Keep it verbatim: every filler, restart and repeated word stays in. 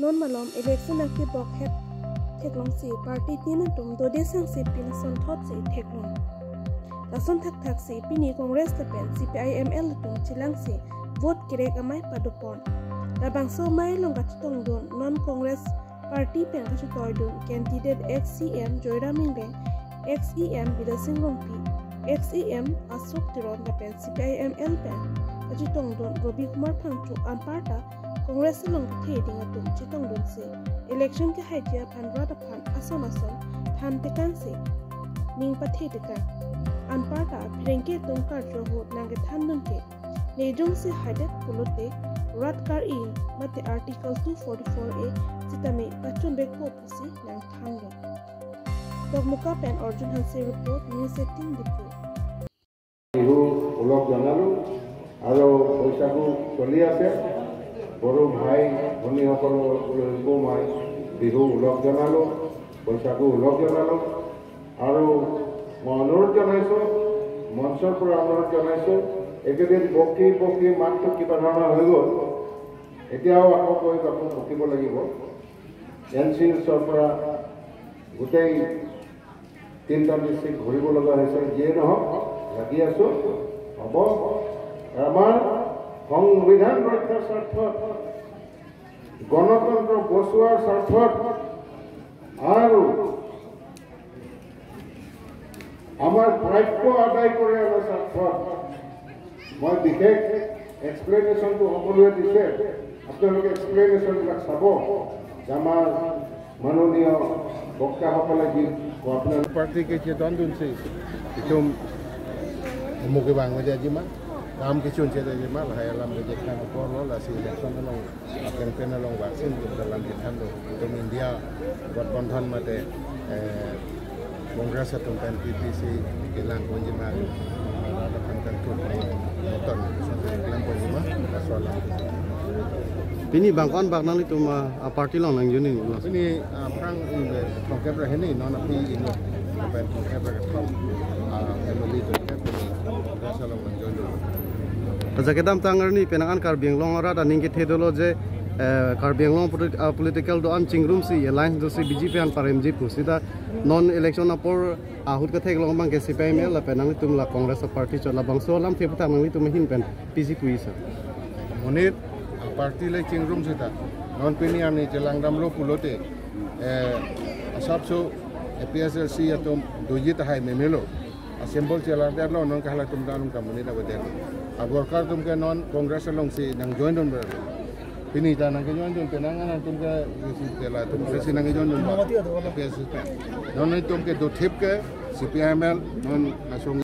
Non malom election nangkebok het theklongsi party tin atum dode sangse pin asonthotsi theklong. Lason thakthaksi pini Congress lapen C P I M L atum chelangsi vote kerek amei padopon. Labangso amei along kachetongdun non Congress party pen kachetoidun candidate ex C M Joyram Engleng, ex E M Bidya Sing Rongpi, ex E M Ashok Teron lapen C P I M L pen kachetongdun Robi Kumar Phangcho anparta Congress along kethe ding atum chetongdunsi election kehai dia aphan rat aphan ason ason than tekangsi ning pathe tekang. Anparta pherangke atum karjo ahut nangkethandun ke nejongsi haidet pulote rat kar-i mate Article two forty-four A sitame pachunvekpo pusi nangthandun. Dokmoka pen Arjun Hanse report, News eighteen Diphu. Bihu ওলগ জনালো আৰু বৈশাগু চলি আছে। বড়ো ভাই ভনীসকললৈকো মই বিহু ওলগ জনালো, বৈশাগু ওলগ জনালো। আৰু মই অনুৰোধ জনাইছো, মঞ্চৰ পৰা অনুৰোধ জনাইছো, এইকেইদিন বকি বকি মাতটো কিবা ধৰণৰ হৈ গ'ল, এতিয়াও আকৌ গৈ আকৌ বকিব লাগিব। এন চি এছৰ পৰা গোটেই তিনিটা ডিষ্ট্ৰিক্ট ঘূৰিব লগা হৈছে। যিয়ে নহওক, লাগি আছো, হ'ব। আমাৰ সংবিধান ৰক্ষাৰ স্বাৰ্থত, গণতন্ত্ৰ বচোৱাৰ স্বাৰ্থত আৰু আমাৰ প্ৰাপ্য আদায় কৰি অনাৰ স্বাৰ্থত মই বিশেষ এক্সপ্লেনেশ্যনটো সকলোৱে দিছে, আপোনালোকে এক্সপ্লেনেশ্যনবিলাক চাব যে আমাৰ মাননীয় বক্তাসকলে যি আপোনাৰ পাৰ্টি কেইজন দুন চি ইটো মুখে বাংলাদেশ যিমান কাম কিছু চেতা যিমান হাই আলাম যে খান পৰলো লাচি ইলেকশ্যন লং আকেন পেন লং vaksin kita lam kita lo itu India buat bondan mate eh, Congress atum pen P P C ilang kunjima ada kan kan tu motor sampai ilang kunjima soal. Pini bangkon bak nanglitum ah, party along nang join ni lo. Ini ah, perang ini tongkep rahini non api ini pen tongkep rah ah family tongkep ini Congress along nang join dulu. Aja kedamtang arni penang an Karbi Anglong arat aning kethe dolo je eh, Karbi Anglong politi- ah, political do-an chingrumsi alliance dosi B J P an paremji pu sita non election apor ahut ketheklong abang ke C P I M L lapen nanglitum la Congress party chot labangso alamthe aphuthak nanglitum ahin pen pisi puisa. Monit ah, party le chingrum sita non pini arni chelangdamlo pulote eh, asapso A P H L C atum doji tahai memelo. Assemble chelangdamlo non kahala tum danum kamunit abadet. Aborkar tum ke non Congress alongsi nang join dun ber. Pini ta nang ke join dun penang anan tum ke si tela tum ke si nang join dun ber. A P H L C. Non tum ke dothip ke C P I M L non asong